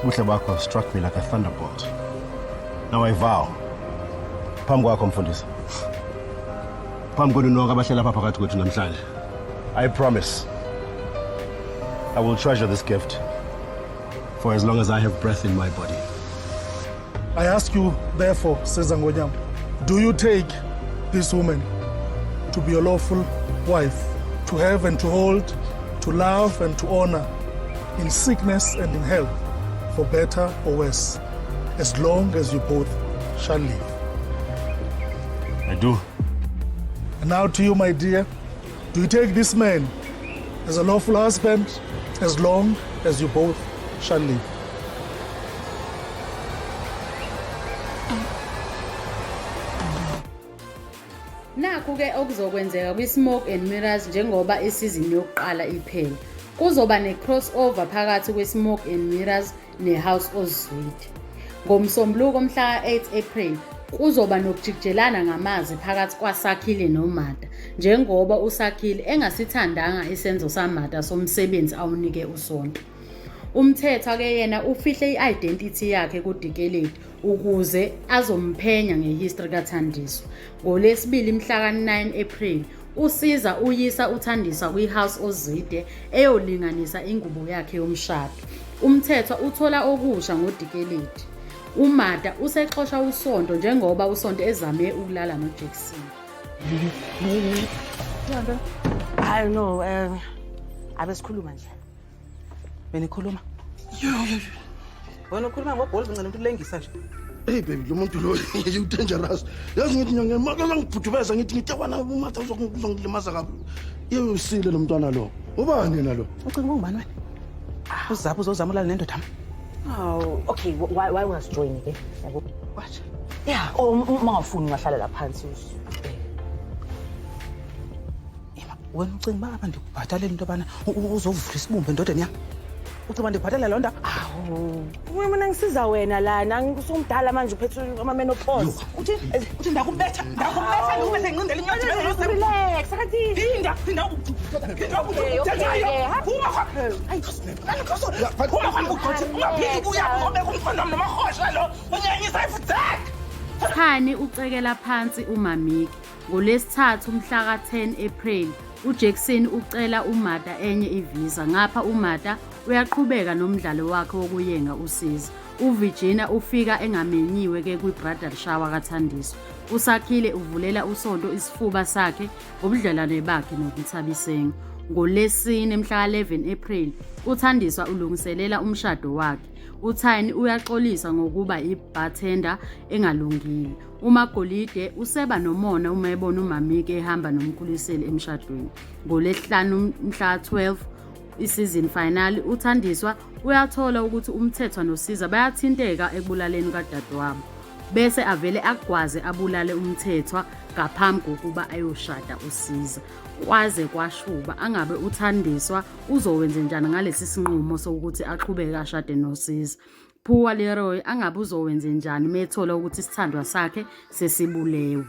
Ubuhle bakho struck me like a thunderbolt. Now I vow. Phambi kwakho mfundisi. Phambi kwenu nonke abahleli apha phakathi kwethu namhlanje. I promise. I will treasure this gift for as long as I have breath in my body. I ask you, therefore, Siza Ngonyama, do you take this woman to be your lawful wife, to have and to hold, to love and to honor, in sickness and in health, for better or worse, as long as you both shall live? I do. And now to you, my dear, do you take this man as a lawful husband as long as you both shall live? Nakhu ke okuzokwenzeka kwi-Smoke and Mirrors njengoba isizini yokuqala iphela. Kuzoba ne-crossover phakathi kwe-Smoke and Mirrors ne-House Ozwide. Ngomsombuluko mhla ka-8 April kuzoba nokujikijelana ngamazwi phakathi kwaSakhile noMata njengoba uSakhile engasithandanga isenzo saMata somsebenzi awunike uSonto. UMthethwa ke yena ufihle i-identity yakhe kuDikeledi ukuze azomphenya ngehistory kaThandiswa. NgoLwesibili mhla ka-9 April uSiza uyisa uThandiswa kwi-House Ozwide eyolinganisa ingubo yakhe yomshado. UMthethwa uthola okusha ngoDikeledi. UMata usexosha uSonto njengoba uSonto ezame ukulala noJackson. Hayi no, eh abesikhuluma nje. Benikhuluma. Wena ukhuluma ngobhola uncane umuntu ulengisa nje. Hey baby lo muntu lo you dangerous. Yazi ngithi ngiyamaka ngibhudubeza ngithi ngithe wena umatha uzongilimaza kabi. Yey usile lo mntwana lo. Ubani yena lo? Ucinga ungubani wena? Uzapha uzozama ulala nendoda yami. Oh, okay, why ungasijoyini ke? Yabo. What? Yeah, oh uma ungafuni ungahlala la phansi. Wena ucinga uba apha ndikubhatalela into yobana uzovula isibumbu endodeni yam? Ucinga uba ndikubhatalela loo nto? Awu, mina ngisiza wena lana, usumdala manje uphethe ama-menopause. Uthi uthi ndakubetha, ndakubetha ndikubethe ngincindele inyoni. Relax, akathi. Phinda, phinda phinda Okay, okay. Phuma khona. Phuma khona ugqothe. Ungaphindi ubuya ngobeka umqondo wami nomarhosha lo. Unyanyisa ifudzek. Thani ucekela phansi uMamiki. NgoLwesithathu mhla ka-10 April, uJackson ucela uMata enye i-visa ngapha uMata uyaqhubeka nomdlalo wakhe wokuyenga uSiza. UVirginia ufika engamenyiwe ke kwi-bridal shower kaThandiswa. USakhile uvulela uSonto isifuba sakhe ngobudlelwane bakhe noMthabiseng. NgoLwesine mhla ka-11 April, uThandiswa ulungiselela umshado wakhe. UThini uyaxolisa ngokuba i-bartender engalungile. UMagolide useba nomona uma ebona uMamike ehamba nomkhuliseli emshadweni. NgoLwesihlanu mhla 12 isizini finale uThandiswa uyathola ukuthi uMthethwa noSiza bayathinteka ekubulaleni kadadewabo. Bese avele agwaze abulale uMthethwa ngaphambi kokuba ayoshada uSiza. Kwaze kwashuba angabe uThandiswa uzowenzenjani ngalesi sinqumo sokuthi aqhubeke ashade noSiza. Phuwa Leroy angabe uzowenzenjani uma ethola ukuthi isithandwa sakhe sesibulewe.